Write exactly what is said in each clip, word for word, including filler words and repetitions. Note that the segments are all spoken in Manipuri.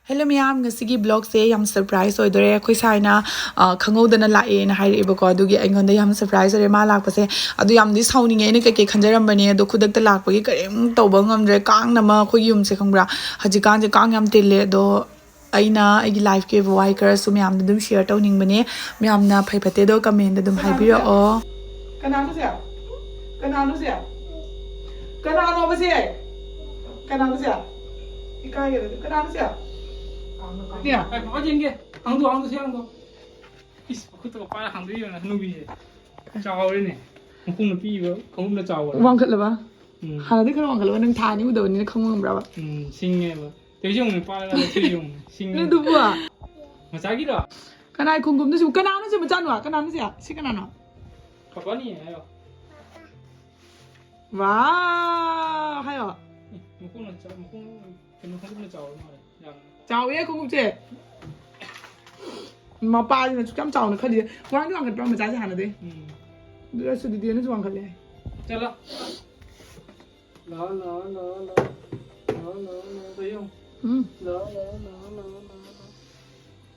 ꯍꯦꯜꯂꯣ ꯃꯌꯥꯝ, ꯉꯁꯤꯒꯤ ꯕ꯭ꯂꯣꯒꯁꯦ ꯌꯥꯝ ꯁꯔꯄ꯭ꯔꯥꯏꯁ ꯑꯣꯏꯗꯣꯔꯦ꯫ ꯑꯩꯈꯣꯏ ꯁꯥꯏꯅ, ꯑ, ꯈꯪꯍꯧꯗꯅ ꯂꯥꯛꯑꯦꯅ ꯍꯥꯏꯔꯛꯑꯦꯕꯀꯣ, ꯑꯗꯨꯒꯤ ꯑꯩꯉꯣꯟꯗ ꯌꯥꯝ ꯁꯔꯄ꯭ꯔꯥꯏꯁ ꯑꯣꯏꯔꯦ ꯃꯥ ꯂꯥꯛꯄꯁꯦ꯫ ꯑꯗꯨ ꯌꯥꯝꯗꯤ ꯁꯥꯎꯅꯤꯡꯉꯦ, ꯑꯩꯅ ꯀꯩꯀꯩ ꯈꯟꯖꯔꯝꯕꯅꯦ, ꯑꯗꯣ ꯈꯨꯗꯛꯇ ꯂꯥꯛꯄꯒꯤ ꯀꯔꯤꯝ ꯇꯧꯕ ꯉꯝꯗ꯭ꯔꯦ꯫ ꯀꯥꯡꯅ ꯑꯃ ꯑꯩꯈꯣꯏꯒꯤ ꯌꯨꯝꯁꯦ ꯈꯪꯕ꯭ꯔꯥ, ꯍꯧꯖꯤꯛꯀꯥꯟꯁꯦ ꯀꯥꯡ ꯌꯥꯝ ꯇꯤꯜꯂꯦ꯫ ꯑꯗꯣ ꯑꯩꯅ ꯑꯩꯒꯤ ꯂꯥꯏꯐꯀꯤ ꯑꯣꯏꯕ ꯋꯥꯍꯩ ꯈꯔꯁꯨ ꯃꯌꯥꯝꯗ ꯑꯗꯨꯝ ꯁꯤꯌꯔ ꯇꯧꯅꯤꯡꯕꯅꯦ꯫ ꯃꯌꯥꯝꯅ ꯐꯩ ꯐꯠꯇꯦꯗꯣ ꯀꯃꯦꯟꯗ ꯑꯗꯨꯝ ꯍꯥꯏꯕꯤꯔꯛꯑꯣ꯫ ꯀꯅꯥꯅꯣ ꯁꯦ? ꯀꯅꯥꯅꯣ ꯁꯦ? ꯀꯅꯥꯅꯣꯕ ꯁꯦ? ꯀꯅꯥꯅꯣ ꯁꯦ? ꯏꯀꯥꯏꯒꯗꯕ꯫ ꯀꯅꯥꯅꯣ ꯁꯦ? ꯅꯦ, ꯄꯥꯄꯥ ꯌꯦꯡꯒꯦ꯫ ꯍꯥꯡꯗꯣꯛ, ꯍꯥꯡꯗꯣꯛ, ꯁꯤ ꯍꯥꯡꯗꯣꯛ꯫ ꯏꯁ, ꯃꯈꯨꯠꯇꯒ ꯄꯥꯏꯔ ꯍꯥꯡꯗꯣꯛꯏ ꯌꯦꯡꯉꯣ, ꯍꯅꯨꯕꯤꯁꯦ꯫ ꯆꯥꯎꯔꯦꯅꯦ꯫ ꯃꯈꯣꯡꯅ ꯄꯤꯛꯏꯕ ꯈꯣꯡꯎꯞꯅ ꯆꯥꯎꯕ꯫ ꯋꯥꯡꯈꯠꯂꯕ? ꯎꯝ꯫ ꯍꯥꯟꯅꯗꯤ ꯈꯔ ꯋꯥꯡꯈꯠꯂꯒ ꯅꯪ ꯊꯥ ꯑꯅꯤ ꯎꯗꯕꯅꯤꯅ ꯈꯪꯕ ꯉꯝꯕ꯭ꯔꯕ? ꯎꯝ, ꯁꯤꯡꯉꯦꯕ꯫ ꯇꯧꯏꯁꯦ ꯌꯦꯡꯉꯨꯅꯦ, ꯄꯥꯏꯔꯒ ꯂꯩꯊꯣꯛꯏꯁꯦ ꯌꯦꯡꯉꯨꯅꯦ꯫ ꯁꯤꯡꯉꯦ꯫ ꯅꯪ ꯑꯗꯨꯕꯨ? ꯃꯆꯥꯒꯤꯔꯣ? ꯀꯅꯥꯏ ꯈꯣꯡꯒꯨꯝꯅꯣ ꯁꯤꯕꯨ? ꯀꯅꯥꯅꯣ ꯁꯤ ꯃꯆꯥꯅꯣ? ꯀꯅꯥꯅꯣ ꯁꯤ? ꯁꯤ ꯀꯅꯥꯅꯣ? ꯄꯥꯄꯥꯅꯤ ꯍꯥꯏꯌꯣ꯫ ꯋꯥ ꯍꯥꯏꯌꯣ꯫ ꯎꯝ, ꯃꯈꯣꯡꯅ ꯆꯥ-, ꯃꯈꯣꯡ ꯀꯩꯅꯣ ꯈꯣꯡꯎꯞꯅ ꯆꯥꯎꯔ ꯃꯥꯜꯂꯦ꯫ ꯌꯥꯝ ꯆꯥꯎꯋꯦ ꯈꯣꯡꯎꯞꯁꯦ꯫ ꯃꯄꯥꯁꯤꯅ ꯁꯨꯛ ꯌꯥꯝ ꯆꯥꯎꯅ ꯈꯜꯂꯤꯁꯦ꯫ ꯋꯥꯡꯗꯤ ꯋꯥꯡꯈꯠꯄ꯭ꯔꯣ ꯃꯆꯥꯁꯦ ꯍꯥꯟꯅꯗꯩ? ꯎꯝ꯫ ꯑꯗꯨ ꯑꯣꯏꯔꯁꯨ ꯗꯤꯗꯤꯅꯁꯨ ꯋꯥꯡꯈꯠꯂꯦ꯫ ꯆꯠꯂꯣ꯫ ꯂꯥꯛꯑꯣ, ꯂꯥꯛꯑꯣ, ꯂꯥꯛꯑꯣ, ꯂꯥꯛꯑꯣ꯫ ꯂꯥꯛꯑꯣ, ꯂꯥꯛꯑꯣ, ꯂꯥꯛꯑꯣ, ꯂꯥꯛꯑꯣ꯫ ꯎꯝ꯫ ꯂꯥꯛꯑꯣ, ꯂꯥꯛꯑꯣ, ꯂꯥꯛꯑꯣ, ꯂꯥꯛꯑꯣ, ꯂꯥꯛꯑꯣ꯫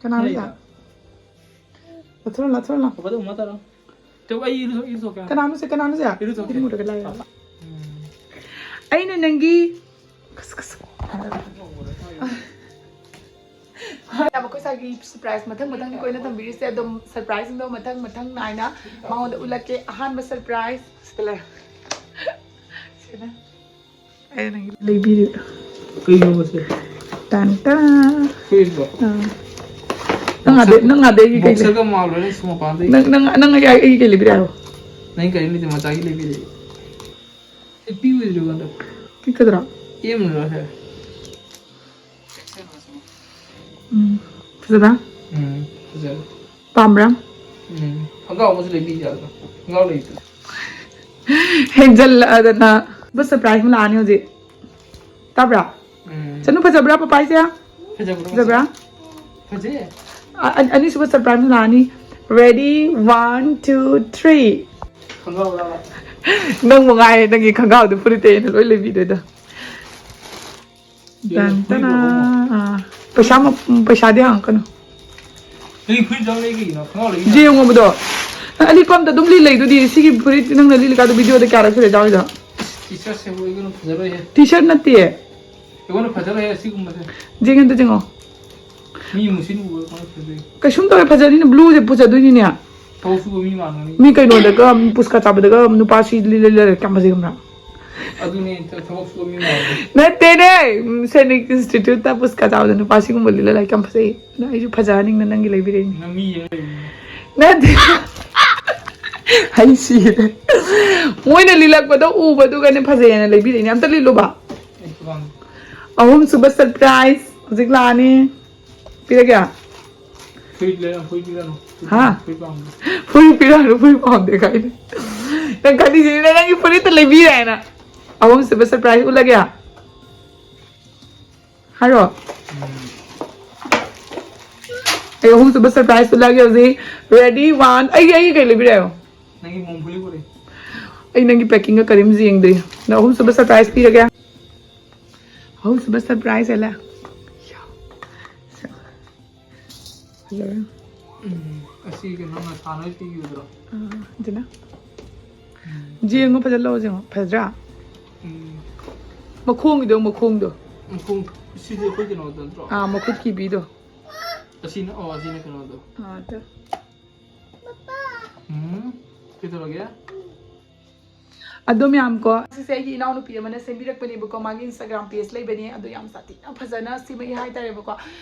ꯀꯅꯥꯅꯣ ꯁꯤꯗ? ꯂꯩꯗ꯫ ꯂꯥꯊꯣꯔꯣ, ꯂꯥꯊꯣꯔꯣ, ꯂꯥꯎ꯫ ꯄꯥꯄꯥꯗ ꯎꯃꯥ ꯇꯥꯔꯣ꯫ ꯇꯧ, ꯑꯩ ꯏꯔꯨꯊꯣꯛ-, ꯏꯔꯨꯊꯣꯛꯀꯦ꯫ ꯀꯅꯥꯅꯣ ꯁꯦ, ꯀꯅꯥꯅꯣ ꯁꯦ? ꯏꯔꯨꯊꯣꯛꯀꯦ꯫ ꯏꯔꯨꯔꯒ ꯂꯥꯛꯑꯦ꯫ ꯄꯥꯄꯥ꯫ ꯎꯝ꯫ ꯑꯩꯅ ꯅꯪꯒꯤ ꯀꯁ, ꯀꯁ꯫ ꯍꯣꯏ, ꯃꯈꯣꯏ ꯁꯥꯏꯒꯤ ꯁꯔꯄ꯭ꯔꯥꯏꯁ ꯃꯊꯪ ꯃꯊꯪꯅꯤ ꯀꯣꯏꯅ ꯊꯝꯕꯤꯔꯤꯁꯦ꯫ ꯑꯗꯨꯝ ꯁꯔꯄ꯭ꯔꯥꯏꯁꯁꯤꯡꯗꯣ ꯃꯊꯪ ꯃꯊꯪ ꯅꯥꯏꯅ ꯃꯉꯣꯟꯗ ꯎꯠꯂꯛꯀꯦ꯫ ꯑꯍꯥꯟꯕ ꯁꯔꯄ꯭ꯔꯥꯏꯁ ꯁꯤꯗ ꯂꯩꯔꯦ꯫ ꯁꯤꯗ꯫ ꯑꯩꯅ ꯅꯪꯒꯤ ꯂꯩꯕꯤꯔꯤꯕ꯫ ꯀꯩꯅꯣꯕ ꯁꯦ? ꯇꯥꯟ ꯇꯥꯟ꯫ ꯐꯨꯔꯤꯠꯂꯣ? ꯑꯥ꯫ ꯅꯪ ꯑꯥꯗꯩ, ꯅꯪ ꯑꯥꯗꯩ ꯑꯩꯒꯤ ꯀꯩ ꯂꯩ-, ꯕꯣꯛꯁꯔꯒ ꯃꯥꯜꯂꯨꯔꯦ ꯁꯤ ꯃꯄꯥꯟꯗꯒꯤ꯫ ꯅꯪ, ꯅꯪ, ꯅꯪ ꯑꯩ, ꯑꯩꯒꯤ ꯀꯩ ꯂꯩꯕꯤꯔꯦ ꯍꯥꯏꯔꯣ? ꯅꯪ ꯀꯔꯤꯝ ꯂꯩꯇꯦ, ꯃꯆꯥꯒꯤ ꯂꯩꯕꯤꯔꯦ꯫ ꯁꯤ ꯄꯤꯛꯎꯗ꯭ꯔꯤꯕꯣ ꯍꯟꯗꯛ? ꯄꯤꯛꯀꯗ꯭ꯔꯣ? ꯑꯦꯝ ꯂꯣ ꯁꯦ? ꯎꯝ꯫ ꯐꯖꯕ꯭ꯔꯥ? ꯎꯝ, ꯐꯖꯔꯦ꯫ ꯄꯥꯝꯕ꯭ꯔꯥ? ꯎꯝ꯫ ꯈꯣꯡꯒ꯭ꯔꯥꯎ ꯑꯃꯁꯨ ꯂꯩꯕꯤꯁꯦ ꯍꯥꯏꯕ꯭ꯔꯥ? ꯈꯣꯡꯒ꯭ꯔꯥꯎ ꯂꯩꯇ꯭ꯔꯦ꯫ ꯍꯦꯟꯖꯜꯂꯛꯑꯗꯅ꯫ ꯕꯁ ꯁꯔꯄ꯭ꯔꯥꯏꯁ ꯑꯃ ꯂꯥꯛꯑꯅꯤ ꯍꯧꯖꯤꯛ꯫ ꯇꯥꯕ꯭ꯔꯥ? ꯎꯝ꯫ ꯆꯅꯨ, ꯐꯖꯕ꯭ꯔꯥ ꯄꯄꯥꯏꯁꯦ? ꯐꯖꯕ꯭ꯔꯣ? ꯐꯖꯕ꯭ꯔꯥ? ꯐꯖꯩꯌꯦ꯫ ꯑ-, ꯑ-, ꯑꯅꯤꯁꯨꯕ ꯁꯔꯄ꯭ꯔꯥꯏꯁ ꯑꯃ ꯂꯥꯛꯑꯅꯤ꯫ Ready, one, two, three꯫ ꯈꯣꯡꯒ꯭ꯔꯥꯎ ꯂꯥꯛꯑꯣ꯫ ꯅꯪ ꯃꯉꯥꯏꯔꯦ, ꯅꯪꯒꯤ ꯈꯣꯡꯒ꯭ꯔꯥꯎꯗꯣ ꯐꯨꯔꯤꯠꯇꯩ ꯍꯦꯟꯅ ꯂꯣꯏ ꯂꯩꯕꯤꯗꯣꯏꯗꯣ꯫ ꯌꯦꯡꯉꯣ, ꯇꯟ ꯇꯅꯥ꯫ ꯐꯨꯔꯤꯠ ꯂꯧꯕ ꯑꯃ꯫ ꯑꯥ꯫ ꯄꯩꯁꯥ ꯃ- ꯄꯩꯁꯥꯗꯤ ꯍꯪꯉꯛꯀꯅꯨ꯫ ꯅꯪꯒꯤ ꯐꯨꯔꯤꯠ ꯆꯥꯝ ꯂꯩ ꯀꯩꯒꯤꯅꯣ? ꯈꯪꯍꯥꯎ ꯂꯩ ꯖꯤ ꯌꯦꯡꯉꯨꯕꯗꯣ꯫ ꯅꯪ ꯑꯂꯤꯠꯄ ꯑꯝꯇ ꯑꯗꯨꯝ ꯂꯤꯠ ꯂꯩꯗꯨꯗꯤ꯫ ꯁꯤꯒꯤ ꯐꯨꯔꯤꯠ ꯅꯪꯅ ꯂꯤꯠꯂꯤꯀꯥꯟꯗ ꯚꯤꯗꯤꯑꯣꯗ ꯀꯌꯥꯔꯛ ꯁꯨꯔꯦ ꯆꯥꯎꯔꯤꯗꯣ? ꯇꯤ ꯁꯥꯔꯠꯁꯦ ꯑꯩꯉꯣꯟꯗ ꯐꯖꯔꯣꯏꯍꯦ꯫ ꯇꯤ ꯁꯥꯔꯠ ꯅꯠꯇꯦ꯫ ꯑꯩꯉꯣꯟꯗ ꯐꯖꯔꯣꯏꯍꯦ ꯑꯁꯤꯒꯨꯝꯕꯁꯦ꯫ ꯖꯦꯡ ꯑꯝꯇ ꯖꯦꯡꯉꯣ꯫ ꯃꯤ ꯃꯨꯁꯤꯟ ꯎꯕ ꯀꯃꯥꯏꯅ ꯐꯖꯗꯣꯏ? ꯀꯩꯁꯨꯝ ꯇꯧꯔꯦ, ꯐꯖꯅꯤꯅ ꯕ꯭ꯂꯨꯁꯦ ꯄꯨꯖꯗꯣꯏꯅꯤꯅꯦ꯫ ꯊꯕꯛ ꯁꯨꯕ ꯃꯤ ꯃꯥꯟꯒꯅꯤ꯫ ꯃꯤ ꯀꯩꯅꯣꯗꯒ ꯄꯨꯁꯀꯥ ꯆꯥꯕꯗꯒ ꯅꯨꯄꯥ ꯁꯤ ꯂꯤꯠ ꯂꯩꯔꯦ ꯀꯌꯥꯝ ꯐꯖꯩ ꯈꯪꯕ꯭ꯔꯥ? ꯑꯗꯨꯅꯦ ꯊꯕꯛ ꯁꯨꯕ ꯃꯤ ꯃꯥꯟꯒꯅꯤ꯫ ꯅꯠꯇꯦꯅꯦ꯫ ꯎꯝ, ꯁꯦꯅꯤꯛ ꯏꯟꯁꯇꯤꯇ꯭ꯌꯨꯠꯇ ꯄꯨꯁꯀꯥ ꯆꯥꯕꯗ ꯅꯨꯄꯥ ꯁꯤꯒꯨꯝꯕ ꯂꯤꯠꯂ ꯂꯥꯛꯏ ꯀꯌꯥꯝ ꯐꯖꯩ꯫ ꯑꯗꯣ ꯑꯩꯁꯨ ꯐꯖꯍꯟꯅꯤꯡꯗꯅ ꯅꯪꯒꯤ ꯂꯩꯕꯤꯔꯛꯏꯅꯤ꯫ ꯅꯪ ꯃꯤ ꯌꯦꯡ ꯂꯩꯕꯅꯤ꯫ ꯅꯠꯇꯦ꯫ ꯑꯩ ꯁꯤꯔꯦ꯫ ꯃꯣꯏꯅ ꯂꯤꯜꯂꯛꯄꯗꯣ ꯎꯕꯗꯨꯒꯅꯦ ꯐꯖꯩꯌꯦꯅ ꯂꯩꯕꯤꯔꯛꯏꯅꯦ꯫ ꯑꯝꯇ ꯂꯤꯠꯂꯨꯕ꯫ ꯑꯩꯁꯨ ꯄꯥꯝꯃꯤ꯫ ꯑꯍꯨꯝꯁꯨꯕ ꯁꯔꯄ꯭ꯔꯥꯏꯁ ꯍꯧꯖꯤꯛ ꯂꯥꯛꯑꯅꯤ꯫ ꯄꯤꯔꯒꯦ? ꯐꯨꯔꯤꯠ ꯂꯩꯔ ꯐꯨꯔꯤꯠ ꯄꯤꯔꯅꯨ꯫ ꯍꯥ? ꯐꯨꯔꯤꯠ ꯄꯥꯝꯃꯤ꯫ ꯐꯨꯔꯤꯠ ꯄꯤꯔꯛꯑꯅꯨ, ꯐꯨꯔꯤꯠ ꯄꯥꯝꯗꯦ ꯀꯥꯏꯅ꯫ ꯅꯪ ꯈꯜꯂꯤꯁꯤꯅ ꯅꯪꯒꯤ ꯐꯨꯔꯤꯠꯇ ꯂꯩꯕꯤꯔꯦꯅ꯫ ꯑꯍꯨꯝꯁꯨꯕ ꯁꯔꯄ꯭ꯔꯥꯏꯁ ꯎꯠꯂꯒꯦ? ꯍꯥꯏꯔꯣ? ꯑꯩ ꯑꯍꯨꯝꯁꯨꯕ ꯁꯔꯄ꯭ꯔꯥꯏꯁ ꯎꯠꯂꯒꯦ ꯍꯧꯖꯤꯛ꯫ Ready one. ꯑꯩꯒꯤ ꯑꯩꯒꯤ ꯀꯩ ꯂꯩꯕꯤꯔꯛꯑꯣ? ꯅꯪꯒꯤ ꯃꯣꯝꯐꯨꯂꯤ ꯄꯨꯔꯛꯏ꯫ ꯑꯩ ꯅꯪꯒꯤ ꯄꯦꯀꯤꯡꯒ ꯀꯔꯤꯝ ꯌꯦꯡꯗ꯭ꯔꯤ꯫ ꯅꯪ ꯑꯍꯨꯝꯁꯨꯕ ꯁꯔꯄ꯭ꯔꯥꯏꯁ ꯄꯤꯔꯒꯦ꯫ ꯑꯍꯨꯝꯁꯨꯕ ꯁꯔꯄ꯭ꯔꯥꯏꯁ ꯑꯂꯦ꯫ ꯐꯖꯔꯦ꯫ ꯎꯝ, ꯑꯁꯤ ꯀꯩꯅꯣ ꯅꯁꯥꯅ ꯄꯤꯈꯤꯕꯗꯨꯔꯣ? ꯑꯥ, ꯑꯗꯨꯅ꯫ ꯌꯦꯡꯉꯣ, ꯐꯖꯅ ꯂꯧꯔ ꯌꯦꯡꯉꯣ꯫ ꯐꯖꯗ꯭ꯔꯥ? ꯎꯝ, ꯃꯈꯣꯡꯒꯤꯗꯣ, ꯃꯈꯣꯡꯗꯣ꯫ ꯃꯈꯣꯡ ꯁꯤꯗꯤ ꯑꯩꯈꯣꯏ ꯀꯩꯅꯣꯗ ꯅꯠꯇ꯭ꯔꯣ? ꯑꯥ, ꯃꯈꯨꯠ ꯀꯤꯕꯤꯗꯣ꯫ ꯑꯁꯤꯅ ꯑꯣ ꯑꯁꯤꯅ ꯀꯩꯅꯣꯗꯣ꯫ ꯑꯥ, ꯑꯗꯨ꯫ ꯎꯝ, ꯀꯩꯗꯧꯔꯒꯦ? ꯑꯗꯣ ꯃꯌꯥꯝ ꯀꯣ, ꯁꯤꯁꯦ ꯑꯩꯒꯤ ꯏꯅꯥꯎꯅꯨꯄꯤ ꯑꯃꯅ ꯁꯦꯝꯕꯤꯔꯛꯄꯅꯦꯕꯀꯣ꯫ ꯃꯥꯒꯤ Instagram page ꯂꯩꯕꯅꯦ꯫ ꯑꯗꯣ ꯌꯥꯝ ꯁꯥꯊꯤꯅ ꯐꯖꯅ ꯁꯦꯝꯃꯛꯏ ꯍꯥꯏꯇꯥꯔꯦꯕꯀꯣ꯫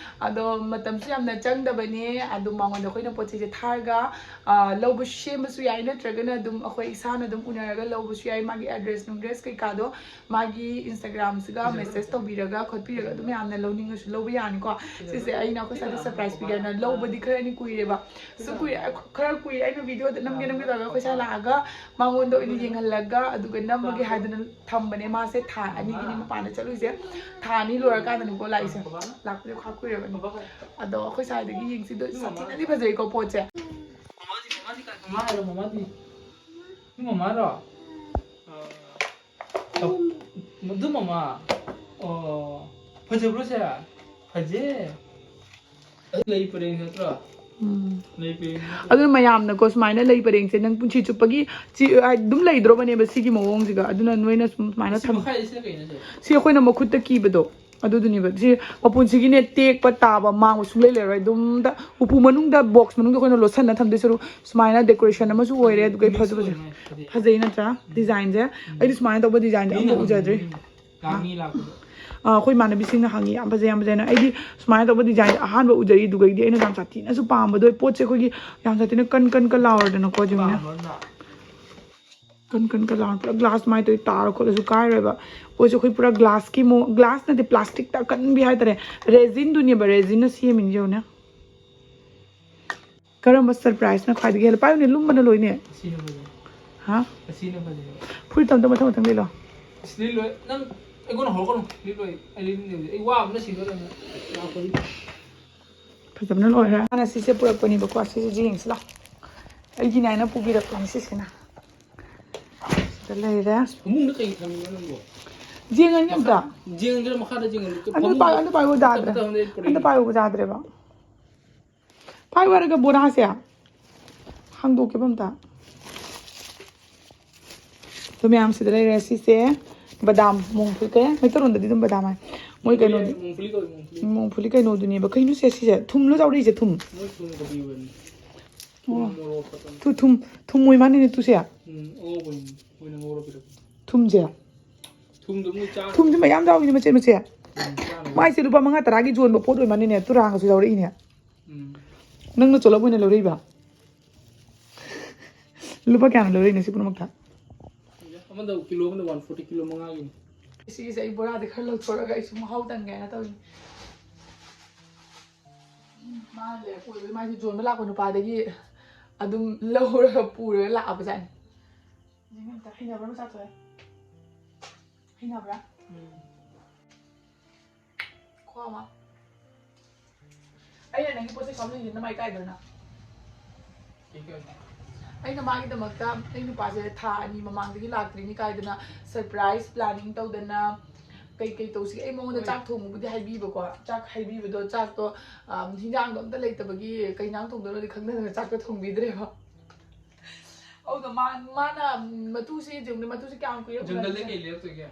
ꯑꯗꯣ ꯃꯇꯝꯁꯨ ꯌꯥꯝꯅ ꯆꯪꯗꯕꯅꯦ꯫ ꯑꯗꯣ ꯃꯉꯣꯟꯗ ꯑꯩꯈꯣꯏꯅ ꯄꯣꯠ ꯆꯩꯁꯦ ꯊꯥꯔꯒ, ꯑ, ꯂꯧꯕ, ꯁꯦꯝꯕꯁꯨ ꯌꯥꯏ, ꯅꯠꯇ꯭ꯔꯒꯅ ꯑꯗꯨꯝ ꯑꯩꯈꯣꯏ ꯏꯁꯥꯅ ꯑꯗꯨꯝ ꯎꯅꯔꯒ ꯂꯧꯕꯁꯨ ꯌꯥꯏ꯫ ꯃꯥꯒꯤ address ꯅꯨꯡꯗ꯭ꯔꯦꯁ ꯀꯩꯀꯥꯗꯣ ꯃꯥꯒꯤ Instagram ꯁꯤꯒ message ꯇꯧꯕꯤꯔꯒ ꯈꯣꯠꯄꯤꯔꯒ ꯑꯗꯨꯝ ꯌꯥꯝꯅ ꯂꯧꯅꯤꯡꯉꯁꯨ ꯂꯧꯕ ꯌꯥꯅꯤꯀꯣ꯫ ꯁꯤꯁꯦ ꯑꯩꯅ ꯑꯩꯈꯣꯏ ꯁ꯭ꯋꯥꯏꯗ surprise ꯄꯤꯒꯦ ꯍꯥꯏꯅ ꯂꯧꯕꯗꯤ ꯈꯔꯅꯤ ꯀꯨꯏꯔꯦꯕ꯫ ꯁꯨꯝ ꯀꯨꯏꯔꯦ, ꯈꯔ ꯀꯨꯏꯔꯦ ꯑꯩꯅ ꯚꯤꯗꯤꯑꯣꯗ ꯅꯝꯒꯦ ꯅꯝꯒꯦ ꯇꯧꯔꯒ ꯑꯩꯈꯣꯏ ꯁ꯭ꯋꯥꯏ ꯂꯥꯛꯑꯒ ꯃꯉꯣꯟꯗ ꯑꯣꯏꯅ ꯌꯦꯡꯍꯜꯂꯒ ꯑꯗꯨꯒ ꯅꯝꯃꯒꯦ ꯍꯥꯏꯗꯅ ꯊꯝꯕꯅꯦ꯫ ꯃꯥꯁꯦ ꯊꯥ ꯑꯅꯤꯒꯤꯅꯤ ꯃꯄꯥꯟꯗ ꯆꯠꯂꯨꯏꯁꯦ꯫ ꯊꯥ ꯑꯅꯤ ꯂꯣꯏꯔꯀꯥꯟꯗꯅꯤꯀꯣ ꯂꯥꯛꯏꯁꯦ꯫ ꯂꯥꯛꯄꯗꯤ ꯈꯔ ꯀꯨꯏꯔꯕꯅꯤ꯫ ꯑꯗꯣ ꯑꯩꯈꯣꯏ ꯁ꯭ꯋꯥꯏꯗꯒꯤ ꯌꯦꯡꯁꯤꯗꯣ ꯁꯥꯊꯤꯅꯗꯤ ꯐꯖꯩꯀꯣ ꯄꯣꯠꯁꯦ꯫ ꯃꯃꯥꯗꯤ ꯀꯥꯏ? ꯃꯃꯥ ꯍꯥꯏꯔꯣ, ꯃꯃꯥꯗꯤ? ꯅꯣꯏ ꯃꯃꯥꯔꯣ? ꯑ, ꯑꯗꯨ ꯃꯃꯥ? ꯑꯣ, ꯐꯖꯕ꯭ꯔꯣ ꯁꯦ? ꯐꯖꯩ꯫ ꯑꯗꯨ ꯂꯩ ꯄꯔꯦꯡ ꯅꯠꯇ꯭ꯔꯣ? ꯎꯝ꯫ ꯂꯩ ꯄꯔꯦꯡ ꯅꯠꯇ꯭ꯔꯣ? ꯑꯗꯨꯅ ꯃꯌꯥꯝꯅꯀꯣ ꯁꯨꯃꯥꯏꯅ ꯂꯩ ꯄꯔꯦꯡꯁꯦ ꯅꯪ ꯄꯨꯟꯁꯤ ꯆꯨꯞꯄꯒꯤ ꯆꯤ- ꯑꯗꯨꯝ ꯂꯩꯗ꯭ꯔꯣꯕꯅꯦꯕ ꯁꯤꯒꯤ ꯃꯑꯣꯡꯁꯤꯒ꯫ ꯑꯗꯨꯅ ꯅꯣꯏꯅ ꯁꯨꯝ ꯁꯨꯃꯥꯏꯅ ꯁꯤ ꯊꯝ ꯃꯈꯥꯏꯁꯤꯅ ꯀꯩꯅꯣ ꯁꯦ? ꯁꯤ ꯑꯩꯈꯣꯏꯅ ꯃꯈꯨꯠꯇ ꯀꯤꯕꯗꯣ ꯑꯗꯨꯗꯨꯅꯦꯕ꯫ ꯁꯤ ꯃꯄꯨꯟꯁꯤꯒꯤꯅꯦ ꯇꯦꯛꯄ ꯇꯥꯕ ꯃꯥꯡꯕ ꯁꯨꯡꯂꯩ ꯂꯩꯔꯣꯏ꯫ ꯑꯗꯨꯝꯗ ꯎꯄꯨ ꯃꯅꯨꯡꯗ, ꯕꯣꯛꯁ ꯃꯅꯨꯡꯗ ꯑꯩꯈꯣꯏꯅ ꯂꯣꯠꯁꯟꯅ ꯊꯝꯗꯣꯏ ꯁꯔꯨꯛ ꯁꯨꯃꯥꯏꯅ ꯗꯦꯀꯣꯔꯦꯁꯟ ꯑꯃꯁꯨ ꯑꯣꯏꯔꯦ꯫ ꯑꯗꯨꯒ ꯑꯩ ꯐꯁꯨ ꯐꯖꯩ꯫ ꯐꯖꯩ ꯅꯠꯇ꯭ꯔꯥ? ꯗꯤꯖꯥꯏꯟꯁꯦ ꯑꯩꯗꯤ ꯁꯨꯃꯥꯏꯅ ꯇꯧꯕ ꯗꯤꯖꯥꯏꯟꯁꯦ ꯑꯝꯐꯥꯎ ꯎꯖꯗ꯭ꯔꯤ꯫ ꯃꯤ ꯂꯥꯛꯄꯗꯣ꯫ ꯑꯥ, ꯑꯩꯈꯣꯏ ꯏꯃꯥꯟꯅꯕꯤꯁꯤꯡꯅ ꯍꯪꯉꯤ ꯌꯥꯝ ꯐꯖꯩ, ꯌꯥꯝ ꯐꯖꯩꯅ꯫ ꯑꯩꯗꯤ ꯁꯨꯃꯥꯏꯅ ꯇꯧꯕ ꯗꯤꯖꯥꯏꯟꯁꯦ ꯑꯍꯥꯟꯕ ꯎꯖꯔꯤ꯫ ꯑꯗꯨꯒꯩꯗꯤ ꯑꯩꯅ ꯌꯥꯝ ꯁꯥꯊꯤꯅꯁꯨ ꯄꯥꯝꯕꯗꯣ ꯄꯣꯠꯁꯦ ꯑꯩꯈꯣꯏꯒꯤ ꯌꯥꯝ ꯁꯥꯊꯤꯅ ꯀꯟ ꯀꯟ ꯀꯟ ꯂꯥꯎꯔꯗꯅꯀꯣ꯫ ꯌꯦꯡꯉꯨꯅꯦ꯫ ꯀꯟ ꯀꯟ ꯀꯟ ꯂꯥꯎꯔ ꯄꯨꯔꯥ ꯒ꯭ꯂꯥꯁ ꯃꯥꯏ ꯇꯧꯔꯤ ꯇꯥꯔ ꯈꯣꯠꯂꯁꯨ ꯀꯥꯏꯔꯣꯏꯕ꯫ ꯄꯣꯠꯁꯦ ꯑꯩꯈꯣꯏ ꯄꯨꯔꯥ ꯒ꯭ꯂꯥꯁꯀꯤ ꯃꯑꯣꯡ, ꯒ꯭ꯂꯥꯁ ꯅꯠꯇꯦ, ꯄ꯭ꯂꯥꯁꯇꯤꯛꯇ ꯑꯀꯟꯕꯤ ꯍꯥꯏꯇꯥꯔꯦ꯫ ꯔꯦꯖꯤꯟꯗꯨꯅꯦꯕ, ꯔꯦꯖꯤꯟꯅ ꯁꯦꯝꯃꯤꯅꯤ꯫ ꯌꯦꯡꯉꯨꯅꯦ꯫ ꯀꯔꯝꯕ ꯁꯔꯄ꯭ꯔꯥꯏꯖꯅ ꯈ꯭ꯋꯥꯏꯗꯒꯤ ꯍꯦꯜꯂꯦ? ꯄꯥꯏꯌꯨꯅꯦ, ꯂꯨꯝꯕꯅ ꯂꯣꯏꯅꯦ꯫ ꯑꯁꯤꯅ ꯐꯖꯩ꯫ ꯍꯥ? ꯑꯁꯤꯅ ꯐꯖꯩ꯫ ꯐꯨꯔꯤꯠ ꯑꯝꯇ ꯃꯊꯪ ꯃꯊꯪ ꯂꯤꯠꯂꯣ꯫ ꯑꯁ, ꯂꯤꯠꯂꯣꯏ꯫ ꯅꯪ ꯑꯩꯉꯣꯟꯗ ꯍꯧꯔꯛꯀꯅꯨ꯫ ꯂꯤꯠꯂꯣꯏ꯫ ꯑꯩ ꯂꯤꯠꯅꯤꯡꯗꯦ꯫ ꯑꯩ ꯋꯥꯕꯅ ꯁꯤꯗꯣꯔꯦ꯫ ꯂꯥꯛꯄꯗꯤ꯫ ꯐꯖꯕꯅ ꯂꯣꯏꯔꯦ꯫ ꯃꯥꯅ ꯁꯤꯁꯦ ꯄꯨꯔꯛꯄꯅꯦꯕꯀꯣ꯫ ꯁꯤꯁꯦ ꯌꯦꯡꯁꯤ ꯂꯥꯎ꯫ ꯑꯩꯒꯤꯅꯦ ꯍꯥꯏꯅ ꯄꯨꯕꯤꯔꯛꯄꯅꯦ ꯁꯤꯁꯤꯅ꯫ ꯁꯤꯗ ꯂꯩꯔꯦ꯫ ꯐꯃꯨꯡꯗ ꯀꯩ ꯊꯝꯃꯤꯅꯣ ꯅꯪꯕꯣ? ꯌꯦꯡꯉꯅꯤ ꯑꯝꯇ꯫ ꯌꯦꯡꯗ꯭ꯔ ꯃꯈꯥꯗ ꯌꯦꯡꯉꯣ꯫ ꯑꯗꯨ ꯄꯥꯏ-, ꯑꯗꯨ ꯄꯥꯏꯕ ꯌꯥꯗ꯭ꯔꯦ꯫ ꯑꯝꯇ ꯄꯥꯏꯕ ꯌꯥꯗ꯭ꯔꯦꯕ꯫ ꯄꯥꯏ ꯋꯥꯔꯒ ꯕꯣꯔꯥꯁꯦ ꯍꯥꯡꯗꯣꯛꯀꯦꯕ ꯑꯝꯇ꯫ ꯑꯗꯨ ꯃꯌꯥꯝꯁꯤꯗ ꯂꯩꯔꯦ꯫ ꯁꯤꯁꯦ ꯕꯗꯥꯝ, ꯃꯣꯡꯐꯨ-, ꯀꯩ ꯍꯥꯏ? ꯃꯩꯇꯩꯂꯣꯟꯗꯗꯤ ꯑꯗꯨꯝ ꯕꯗꯥꯝ ꯍꯥꯏ꯫ ꯃꯣꯏ ꯀꯩꯅꯣꯗꯤ, ꯃꯣꯡꯐꯨꯂꯤ ꯀꯧꯏ, ꯃꯣꯡꯐꯨꯂꯤ꯫ ꯃꯣꯡꯐꯨꯂꯤ ꯀꯩꯅꯣꯗꯨꯅꯦꯕ꯫ ꯀꯩꯅꯣ ꯁꯦ ꯁꯤꯁꯦ? ꯊꯨꯝꯂꯣ ꯌꯥꯎꯔꯛꯏꯁꯦ? ꯊꯨꯝ? ꯃꯣꯏ ꯊꯨꯝ ꯀꯣꯕꯤ ꯑꯣꯏꯕꯅꯤ꯫ ꯑꯣ꯫ ꯃꯣꯔꯣꯛ ꯈꯛꯇꯪ꯫ ꯊꯨ-, ꯊꯨꯝ, ꯊꯨꯝ ꯑꯣꯏ ꯃꯥꯟꯅꯤꯅꯦ ꯇꯨꯁꯦ꯫ ꯎꯝ, ꯑꯉꯧꯕꯅꯤ꯫ ꯃꯣꯏꯅ ꯉꯧꯔ ꯄꯤꯔꯛꯄ꯫ ꯊꯨꯝꯁꯦ꯫ ꯊꯨꯝꯗꯣ ꯃꯣꯏ ꯆꯥ-, ꯊꯨꯝꯁꯦ ꯃꯌꯥꯝ ꯌꯥꯎꯏꯅꯦ ꯃꯆꯦꯠ ꯃꯆꯦꯠ꯫ ꯎꯝ, ꯆꯥꯅꯕ꯫ ꯃꯥꯏꯁꯦ ꯂꯨꯄꯥ ꯃꯉꯥ ꯇꯔꯥꯒꯤ ꯌꯣꯟꯕ ꯄꯣꯠ ꯑꯣꯏ ꯃꯥꯟꯅꯤꯅꯦ꯫ ꯇꯨꯔꯥꯡꯒꯁꯨ ꯌꯥꯎꯔꯛꯏꯅꯦ꯫ ꯎꯝ꯫ ꯅꯪꯅ ꯆꯣꯂꯞ ꯑꯣꯏꯅ ꯂꯧꯔꯛꯏꯕ? ꯂꯨꯄꯥ ꯀꯌꯥꯅ ꯂꯧꯔꯛꯏꯅꯣ ꯁꯤ ꯄꯨꯝꯅꯃꯛꯇ? ꯑꯃꯗ ꯀꯤꯂꯣ ꯑꯃꯗ ꯋꯥꯟ ꯐꯣꯔꯇꯤ, ꯀꯤꯂꯣ ꯃꯉꯥꯒꯤꯅꯤ꯫ ꯁꯤꯒꯤꯁꯦ ꯑꯩ ꯕꯣꯔꯥꯗꯤ ꯈꯔ ꯂꯧꯊꯣꯔꯒ ꯑꯩꯁꯨ ꯃꯍꯥꯎ ꯇꯪꯒꯦ ꯍꯥꯏꯅ ꯇꯧꯔꯤꯅꯤ꯫ ꯎꯝ, ꯃꯥꯅ ꯂꯩꯔꯛꯄ ꯑꯣꯏꯕꯩ ꯃꯥꯏꯁꯦ ꯌꯣꯟꯕ ꯂꯥꯛꯄ ꯅꯨꯄꯥꯗꯒꯤ ꯑꯗꯨꯝ ꯂꯧꯔꯒ ꯄꯨꯔꯒ ꯂꯥꯛꯑꯕꯖꯥꯠꯅꯤ꯫ ꯌꯦꯡꯉꯣ ꯑꯝꯇ, ꯍꯩꯅꯕ꯭ꯔꯥ ꯃꯆꯥ ꯊꯣꯛꯑꯦ? ꯍꯩꯅꯕ꯭ꯔꯥ? ꯎꯝ꯫ ꯈꯨꯍꯥꯎ ꯑꯃ꯫ ꯑꯩꯅ ꯅꯪꯒꯤ ꯄꯣꯠ ꯆꯩ ꯈꯜꯂꯤꯁꯦ ꯅꯃꯥꯏ ꯀꯥꯏꯗ꯭ꯔꯅ? ꯀꯩ ꯀꯩ? ꯑꯩꯅ ꯃꯥꯒꯤꯗꯃꯛꯇ ꯑꯩ ꯅꯨꯄꯥꯁꯦ ꯊꯥ ꯑꯅꯤ ꯃꯃꯥꯡꯗꯒꯤ ꯂꯥꯛꯇ꯭ꯔꯤꯅꯤ ꯀꯥꯏꯗꯅ ꯁꯔꯄ꯭ꯔꯥꯏꯖ ꯄ꯭ꯂꯥꯅꯤꯡ ꯇꯧꯗꯅ ꯀꯩ ꯀꯩ ꯇꯧꯁꯤꯒꯦ? ꯑꯩ ꯃꯉꯣꯟꯗ ꯍꯣꯏ꯫ ꯆꯥꯛ ꯊꯣꯡꯕꯕꯨꯗꯤ ꯍꯥꯏꯕꯤꯕꯀꯣ, ꯆꯥꯛ ꯍꯥꯏꯕꯤꯕꯗꯣ, ꯆꯥꯛꯇꯣ, ꯑꯝ, ꯍꯤꯟꯖꯥꯡꯗꯣ ꯑꯝꯇ ꯂꯩꯇꯕꯒꯤ ꯀꯩ ꯍꯤꯟꯖꯥꯡ ꯊꯣꯡꯗꯣꯏꯅꯣꯗꯤ ꯈꯪꯗꯗꯅ ꯆꯥꯛꯇꯣ ꯊꯣꯡꯕꯤꯗ꯭ꯔꯦꯕ꯫ ꯑꯗꯨꯗ ꯃꯥ-, ꯃꯥꯅ, ꯎꯝ, ꯃꯇꯨꯁꯦ ꯌꯦꯡꯉꯨꯅꯦ, ꯃꯇꯨꯁꯦ ꯀꯌꯥꯝ ꯀꯨꯏꯔꯦ ꯖꯪꯒꯜꯗ ꯎꯅꯔꯤꯁꯦ? ꯀꯩ ꯂꯩꯔꯛꯇꯣꯏꯒꯦ?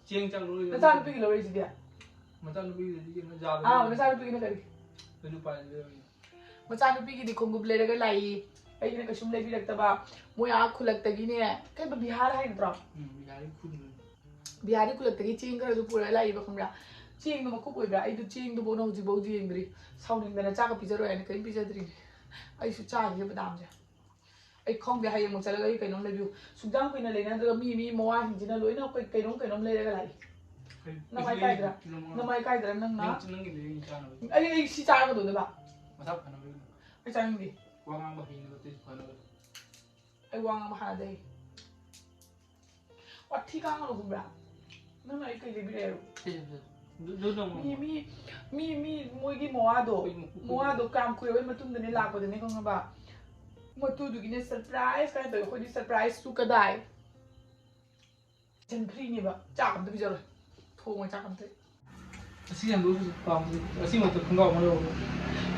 ꯆꯦꯡ ꯆꯥꯛ ꯂꯣꯏ ꯂꯩꯔꯛꯇꯣꯏ-, ꯅꯆꯥꯅꯨꯄꯤꯒꯤ ꯂꯧꯔꯛꯏꯁꯤꯗꯤ? ꯃꯆꯥꯅꯨꯄꯤꯒꯤꯗꯤ ꯀꯩꯅꯣ, ꯖꯥꯗꯣ ꯑꯥ, ꯂꯩꯔꯛꯇꯣꯏ-, ꯅꯆꯥꯅꯨꯄꯤꯒꯤꯅ ꯀꯔꯤ? ꯂꯨꯄꯥ ꯂꯩꯔꯛꯑꯣꯏ꯫ ꯃꯆꯥꯅꯨꯄꯤꯒꯤꯗꯤ ꯈꯣꯡꯎꯞ ꯂꯩꯔꯒ ꯂꯥꯛꯏ, ꯑꯩꯒꯤꯅ ꯀꯩꯁꯨꯝ ꯂꯩꯕꯤꯔꯛꯇꯕ꯫ ꯃꯣꯏ ꯑꯥ ꯈꯨꯜꯂꯛꯇꯒꯤꯅꯦ, ꯀꯩꯕ, ꯕꯤꯍꯥꯔ ꯍꯥꯏ ꯅꯠꯇ꯭ꯔꯣ? ꯎꯝ, ꯕꯤꯍꯥꯔꯤ ꯈꯨꯟ꯫ ꯕꯤꯍꯥꯔꯤ ꯈꯨꯜꯂꯛꯇꯒꯤ ꯆꯦꯡ ꯈꯔꯁꯨ ꯄꯨꯔꯒ ꯂꯥꯛꯏꯕ, ꯈꯪꯕ꯭ꯔꯥ? ꯆꯦꯡꯗꯣ ꯃꯀꯨꯞ ꯑꯣꯏꯕ꯭ꯔꯥ? ꯑꯩꯗꯣ ꯆꯦꯡꯗꯨꯐꯥꯎꯅ ꯍꯧꯖꯤꯛꯐꯥꯎ ꯌꯦꯡꯗ꯭ꯔꯤ꯫ ꯁꯥꯎꯅꯤꯡꯗꯅ ꯆꯥꯛꯀ ꯄꯤꯖꯔꯣꯏ ꯍꯥꯏꯅ ꯀꯔꯤꯝ ꯄꯤꯖꯗ꯭ꯔꯤꯅꯦ꯫ ꯑꯩꯁꯨ ꯆꯥꯈꯤꯒꯦ ꯕꯗꯥꯝꯁꯦ꯫ ꯑꯩ ꯈꯪꯗꯦ, ꯍꯌꯦꯡꯃꯨꯛ ꯆꯠꯂꯒ ꯑꯩ ꯀꯩꯅꯣꯝ ꯂꯩꯕꯤꯌꯨ꯫ ꯁꯨꯛꯌꯥꯝ ꯀꯨꯏꯅ ꯂꯩꯅꯗ꯭ꯔꯒ ꯃꯤ, ꯃꯤ ꯃꯋꯥꯁꯤꯡꯁꯤꯅ ꯂꯣꯏꯅ ꯑꯩꯈꯣꯏ ꯀꯩꯅꯣꯝ ꯀꯩꯅꯣꯝ ꯂꯩꯔꯒ ꯂꯥꯛꯏ꯫ ꯀꯩ-, ꯅꯃꯥꯏ ꯀꯩꯁꯨ ꯀꯥꯏꯗ꯭ꯔꯥ? ꯂꯩꯇꯦ, ꯅꯃꯥꯏ ꯅꯃꯥꯏ ꯀꯥꯏꯗ꯭ꯔꯥ ꯅꯪꯅ? ꯅꯪ, ꯅꯪꯒꯤ ꯂꯩꯔꯤ ꯆꯥꯅꯕ꯫ ꯑꯩ, ꯑꯩ ꯁꯤ ꯆꯥꯔꯒ ꯀꯩꯗꯧꯗꯣꯏꯕ? ꯃꯁꯥ ꯐꯅꯕ꯫ ꯑꯩ ꯆꯥꯅꯤꯡꯗꯦ꯫ ꯋꯥ ꯉꯥꯡꯕ ꯍꯩꯅꯕ ꯇꯦꯁ ꯐꯅꯕ꯫ ꯑꯩ ꯋꯥ ꯉꯥꯡꯕ ꯍꯥꯟꯅꯗꯩ ꯍꯩ꯫ ꯋꯥꯊꯤ ꯉꯥꯡꯒꯅꯨ, ꯈꯪꯕ꯭ꯔꯥ? ꯅꯪꯅ ꯑꯩ ꯀꯩ ꯂꯩꯕꯤꯔꯛꯑꯦꯕ? ꯁꯤ, ꯁꯤ, ꯁꯤ꯫ ꯑꯗꯨ, ꯑꯗꯨ ꯅꯪ ꯃꯤ, ꯃꯤ, ꯃꯤ, ꯃꯤ, ꯃꯣꯏꯒꯤ ꯃꯣꯋꯥꯗꯣ, ꯑꯩꯈꯣꯏ ꯃꯀꯨ-, ꯃꯣꯋꯥꯗꯣ ꯀꯌꯥꯝ ꯀꯨꯏꯔꯕꯩ ꯃꯇꯨꯡꯗꯅꯦ ꯂꯥꯛꯄꯗꯅꯦ, ꯈꯪꯉꯕ? ꯃꯇꯨꯗꯨꯒꯤꯅꯦ surprise ꯀꯥꯏꯅ ꯇꯧꯋꯦ꯫ ꯑꯩꯈꯣꯏꯗꯤ surprise ꯁꯨ ꯀꯗꯥꯏ? Tension free ꯅꯦꯕ꯫ ꯆꯥꯛ ꯑꯝꯇ ꯄꯤꯖꯔꯣꯏ꯫ ꯊꯣꯡꯉꯣꯏ ꯆꯥꯛ ꯑꯝꯇ꯫ ꯑꯁꯤ ꯍꯟꯗꯣꯛꯄꯁꯨ ꯄꯥꯝꯗꯦ꯫ ꯑꯁꯤ ꯃꯊꯛ ꯈꯣꯡꯒ꯭ꯔꯥꯎ ꯑꯃ ꯂꯧꯔꯣ꯫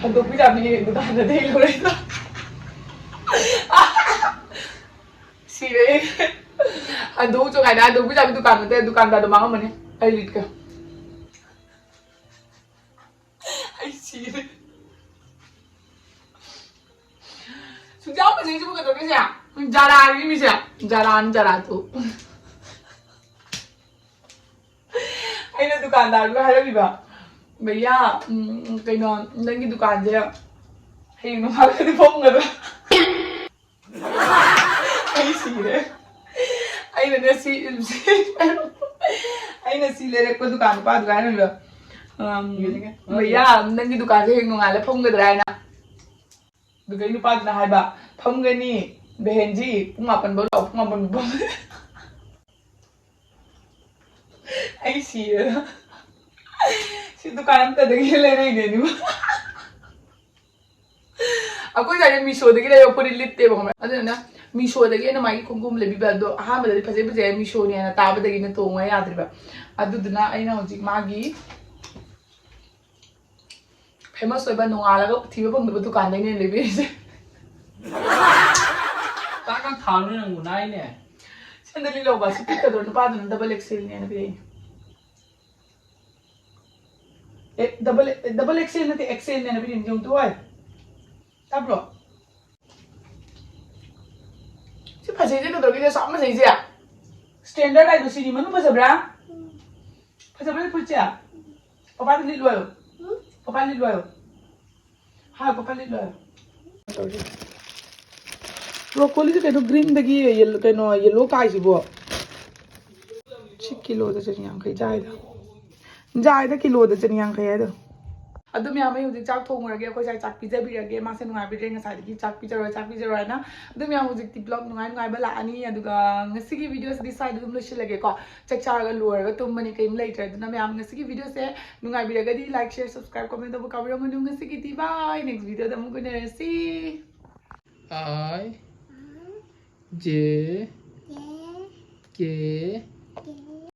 ꯍꯟꯗꯣꯛꯄꯤ ꯌꯥꯕꯤ ꯗꯨꯀꯥꯟꯗꯗꯤ ꯂꯧꯔꯛꯏꯕ꯫ ꯁꯤꯔꯦ꯫ ꯍꯟꯗꯣꯛꯎ ꯆꯣ ꯀꯥꯏꯅ ꯍꯟꯗꯣꯛꯄꯤ ꯌꯥꯕꯤ ꯗꯨꯀꯥꯟ ꯅꯠꯇꯦ, ꯗꯨꯀꯥꯟꯗ ꯑꯗꯨꯝ ꯃꯥꯡꯉꯝꯃꯅꯤ꯫ ꯑꯩ ꯂꯤꯠꯀꯦ꯫ ꯑꯩ ꯁꯤꯔꯦ꯫ ꯁꯨꯡꯖꯥ ꯐꯖꯩꯁꯤꯕꯨ ꯀꯩꯗꯧꯔꯒꯦ ꯁꯦ? ꯖꯥꯔꯥꯒꯤ ꯃꯤꯁꯦ꯫ ꯖꯥꯔꯥꯅꯤ, ꯖꯥꯔꯥ ꯇꯨ꯫ ꯑꯩꯅ ꯗꯨꯀꯥꯟꯗꯥꯔꯗꯨꯒ ꯍꯥꯏꯔꯝꯃꯤꯕ, "ꯚꯩꯌꯥ, ꯎꯝ, ꯀꯩꯅꯣ, ꯅꯪꯒꯤ ꯗꯨꯀꯥꯟꯁꯦ ꯍꯌꯦꯡ ꯅꯣꯡꯉꯥꯜꯂꯒꯗꯤ ꯐꯝꯒꯗ꯭ꯔꯥ?" ꯑꯩ ꯁꯤꯔꯦ꯫ ꯑꯩꯅꯅꯦ ꯁꯤ, ꯑꯩꯅ ꯁꯤ ꯂꯩꯔꯛꯄ ꯗꯨꯀꯥꯟ ꯅꯨꯄꯥꯗꯨꯒ ꯍꯥꯏꯔꯝꯃꯤꯕ, ꯑꯝ, "ꯚꯩꯌꯥ, ꯅꯪꯒꯤ ꯗꯨꯀꯥꯟꯁꯦ ꯍꯌꯦꯡ ꯅꯣꯡꯉꯥꯜꯂ ꯐꯝꯒꯗ꯭ꯔꯥ?" ꯍꯥꯏꯅ꯫ ꯑꯗꯨꯒ ꯅꯨꯄꯥꯗꯨꯅ ꯍꯥꯏꯕ, "ꯐꯝꯒꯅꯤ, ꯕꯦꯍꯦꯟꯖꯤ, ꯄꯨꯡ ꯃꯥꯄꯟ ꯐꯥꯎ ꯂꯥꯛꯑꯣ, ꯄꯨꯡ ꯃꯥꯄꯟ ꯐꯥꯎ ꯐꯝꯒꯅꯤ꯫" ꯑꯩ ꯁꯤꯔꯦꯗ꯫ ꯁꯤ ꯗꯨꯀꯥꯟ ꯑꯝꯇꯗꯒꯤ ꯂꯩꯔꯛꯏꯅꯦ ꯑꯅꯤꯃꯛ꯫ ꯑꯩꯈꯣꯏ ꯁ꯭ꯋꯥꯏꯗ ꯃꯤꯁꯣꯗꯒꯤ ꯂꯩꯕ ꯐꯨꯔꯤꯠ ꯂꯤꯠꯇꯦꯕ, ꯈꯪꯕ꯭ꯔꯥ? ꯑꯗꯨꯗꯨꯅ ꯃꯤꯁꯣꯗꯒꯤ ꯑꯩꯅ ꯃꯥꯒꯤ ꯈꯣꯡꯒꯨꯝ ꯂꯩꯕꯤꯕ ꯑꯗꯣ ꯑꯍꯥꯟꯕꯗꯗꯤ ꯐꯖꯩ ꯐꯖꯩ ꯃꯤꯁꯣꯅꯦꯅ ꯇꯥꯕꯗꯒꯤꯅ ꯇꯣꯡꯉ ꯌꯥꯗ꯭ꯔꯤꯕ꯫ ꯑꯗꯨꯗꯨꯅ ꯑꯩꯅ ꯍꯧꯖꯤꯛ ꯃꯥꯒꯤ ꯐꯦꯃꯁ ꯑꯣꯏꯕ ꯅꯣꯡꯉꯥꯜꯂꯒ ꯊꯤꯕ ꯐꯪꯗꯕ ꯗꯨꯀꯥꯟꯗꯩꯅꯦ ꯂꯩꯕꯤꯔꯤꯁꯦ꯫ ꯇꯥꯛ ꯇꯥꯛ ꯊꯥꯜꯂꯨꯅꯦ ꯅꯪꯕꯨ ꯅꯥꯏꯅꯦ꯫ ꯁꯟꯗ ꯂꯤꯠꯂꯧꯕ ꯁꯤ ꯄꯤꯛꯀꯗꯧꯔ ꯅꯨꯄꯥꯗꯨꯅ ꯗꯕꯜ ꯑꯦꯛꯁꯦꯜꯅꯦꯅ ꯄꯤꯔꯛꯏ꯫ ꯑꯦ, ꯗꯕꯜ, ꯗꯕꯜ ꯑꯦꯛꯁꯦꯜ ꯅꯠꯇꯦ, ꯑꯦꯛꯁꯦꯜꯅꯦꯅ ꯄꯤꯔꯛꯏ, ꯌꯦꯡꯉꯨ ꯇꯨ ꯍꯣꯏ꯫ ꯇꯥꯕ꯭ꯔꯣ? ꯁꯤ ꯐꯖꯩꯁꯦ ꯀꯩꯗꯧꯔꯒꯦ? ꯁꯤ ꯌꯥꯝ ꯐꯖꯩꯁꯦ꯫ ꯁ꯭ꯇꯦꯟꯗꯔꯠ ꯍꯥꯏꯗꯣ ꯁꯤꯅꯤ꯫ ꯃꯅꯨꯡ ꯐꯖꯕ꯭ꯔꯥ? ꯐꯖꯕ꯭ꯔꯥ ꯐꯨꯔꯤꯠꯁꯦ? ꯄꯄꯥꯗ ꯂꯤꯠꯂꯣ ꯍꯥꯏꯌꯣ꯫ ꯄꯄꯥ ꯂꯤꯠꯂꯣ ꯍꯥꯏꯌꯣ꯫ ꯍꯥꯏ, ꯄꯄꯥ ꯂꯤꯠꯂꯣ ꯍꯥꯏꯌꯣ꯫ ꯕ꯭ꯔꯣꯀꯣꯂꯤꯁꯦ ꯀꯩꯅꯣ ꯒ꯭ꯔꯤꯟꯗꯒꯤ ꯌꯦꯜ-, ꯀꯩꯅꯣ ꯌꯦꯜꯂꯣ ꯀꯥꯏꯁꯤꯕꯣ? ꯁꯤ ꯀꯤꯂꯣꯗ ꯆꯅꯤ ꯌꯥꯡꯈꯩ ꯖꯥꯏꯗ꯫ ꯖꯥꯏꯗ ꯀꯤꯂꯣꯗ ꯆꯅꯤ ꯌꯥꯡꯈꯩ ꯍꯥꯏꯗꯣ꯫ ꯑꯗꯨ ꯃꯌꯥꯝ ꯑꯩ ꯍꯧꯖꯤꯛ ꯆꯥꯛ ꯊꯣꯡꯉꯨꯔꯒꯦ, ꯑꯩꯈꯣꯏ ꯁꯥꯏ ꯆꯥꯛ ꯄꯤꯖꯕꯤꯔꯒꯦ꯫ ꯃꯥꯁꯦ ꯅꯨꯡꯉꯥꯏꯕꯤꯗ꯭ꯔꯦ, ꯉꯁꯥꯏꯗꯒꯤ ꯆꯥꯛ ꯄꯤꯖꯔꯣ, ꯆꯥꯛ ꯄꯤꯖꯔꯣ ꯍꯥꯏꯅ꯫ ꯑꯗꯨ ꯃꯌꯥꯝ ꯍꯧꯖꯤꯛꯇꯤ ꯕ꯭ꯂꯣꯒ ꯅꯨꯡꯉꯥꯏ ꯅꯨꯡꯉꯥꯏꯕ ꯂꯥꯛꯑꯅꯤ꯫ ꯑꯗꯨꯒ ꯉꯁꯤꯒꯤ ꯚꯤꯗꯤꯑꯣꯁꯤꯗꯤ ꯁ꯭ꯋꯥꯏꯗ ꯑꯗꯨꯝ ꯂꯣꯏꯁꯤꯜꯂꯒꯦꯀꯣ꯫ ꯆꯥꯛ ꯆꯥꯔꯒ ꯂꯣꯏꯔꯒ ꯇꯨꯝꯕꯅꯤ, ꯀꯩꯝ ꯂꯩꯇ꯭ꯔꯦ꯫ ꯑꯗꯨꯅ ꯃꯌꯥꯝ ꯉꯁꯤꯒꯤ ꯚꯤꯗꯤꯑꯣꯁꯦ ꯅꯨꯡꯉꯥꯏꯕꯤꯔꯒꯗꯤ like, share, subscribe, comment ꯇꯧꯕ ꯀꯥꯎꯕꯤꯔꯝꯒꯅꯨ꯫ ꯉꯁꯤꯒꯤꯗꯤ bye, next ꯚꯤꯗꯤꯑꯣꯗ ꯑꯃꯨꯛ ꯎꯅꯔꯁꯤ꯫ I J K